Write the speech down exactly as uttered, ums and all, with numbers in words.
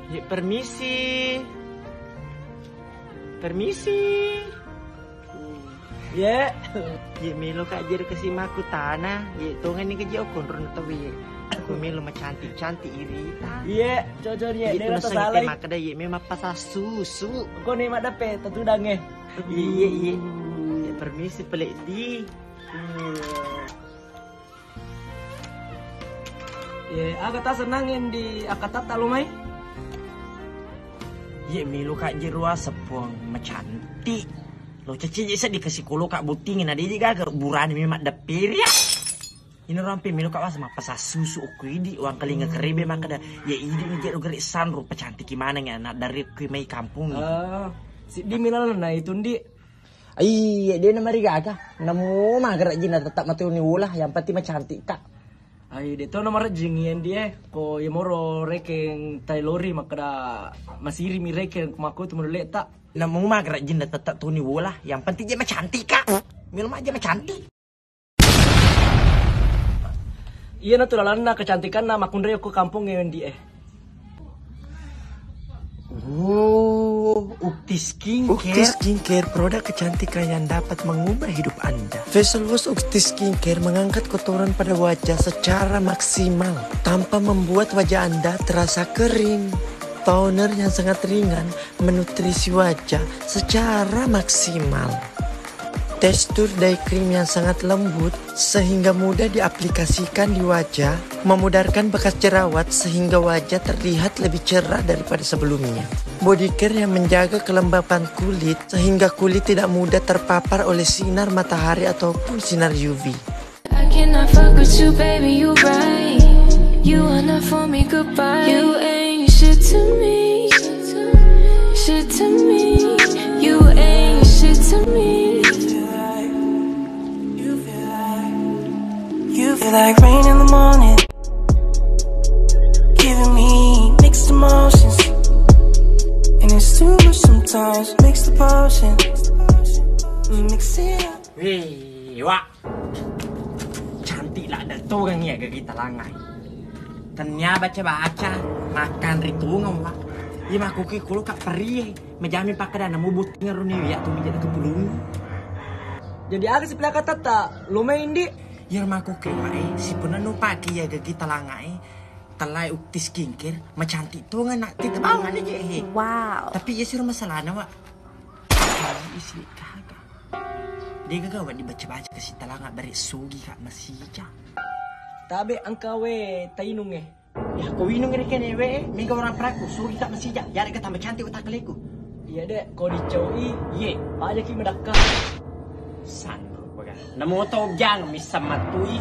Ye, permisi. Permisi. Ye. Ye, melo ka' jere kasi' makkutana. Ye, tongeng ni keje okkonro na tau ye. Ko melo macantik-cantik irita. Ye, cocok ye. Ye, dera tu na seng tasalai. Makkeda ye memang pasang susu. Ko ni maddeppe tatudangnge. Iye, iye. Ye, permisi pale' di. Ye, aga ta senang yang di akatatta lo mai? Ye, melo ka' jero aseng puang macantik. Lo cece je seddi kasi' kolo ka' botting na de' je gaga burane memang maddeppe ria. Ino rampe melo ka' wasa mappasang susu okko idi' wangkalinga kerebe makkeda, ye idi' ni jero gere' sanro pacantiki maneng ya nak dari okko mai kampung. Ah, siddi milalna itu ndi. Ai, de' na marigaga. Namo maga rajinna tetap matuni wola, yang penting macantik ka'. Ai, de' to na marajing iyandi e. Ko ye moro rekeng tailori makkeda masiri mi rekeng makko tu modele'ta. Namo maga rajinna tetap tuni wola, yang penting je macantik ka'. Melo ma je macantik. Iyana tu lalanna kecantikanna makkunrai okko kampong e wendi e. Oh, Ukti Skincare. Ukti Skincare, produk kecantikan yang dapat mengubah hidup Anda. Facial wash Ukti Skincare mengangkat kotoran pada wajah secara maksimal tanpa membuat wajah Anda terasa kering. Toner yang sangat ringan menutrisi wajah secara maksimal. Tekstur dye cream yang sangat lembut sehingga mudah diaplikasikan di wajah, memudarkan bekas jerawat sehingga wajah terlihat lebih cerah daripada sebelumnya. Body care yang menjaga kelembapan kulit sehingga kulit tidak mudah terpapar oleh sinar matahari ataupun sinar U V. I cannot fuck with you, baby, you right. You are not for me, goodbye. You ain't shit to me, shit to me. You ain't shit to me. You feel like rain in the morning, giving me mixed emotions, and it's too much sometimes. Mix the potion, mix it up. Wih, wa. Cantik ladde' tongeng iya gagi talangai. Tennia baca-baca, makan ri tongeng, wa. Iya makkuke kolo ka' perie, majami pakkedana mu botting ro ni wiya tu menjadi kepulung. Jadi aga si pelakatatta lo mai ndi? Iya makkuke wa e, sipunna nu pake iya gagi talangai, telai Ukti Skincare, macantik tongeng nak tita bawang aja he. Wow. Tapi iya siro masalahna wa. Isi kagak. De'gaga wa dibaca-baca kasi' talanga bare' sugi ka' masija. Tabe' engka we tainung e. Ya ko winung rekeng we, mega orang peraku sugi ka' masija. Ya rega tambah cantik utak kaleku. Iya de', ko dicau'i, iye, pajaki madakka. Sanro baga. Namo tau jang missa matui.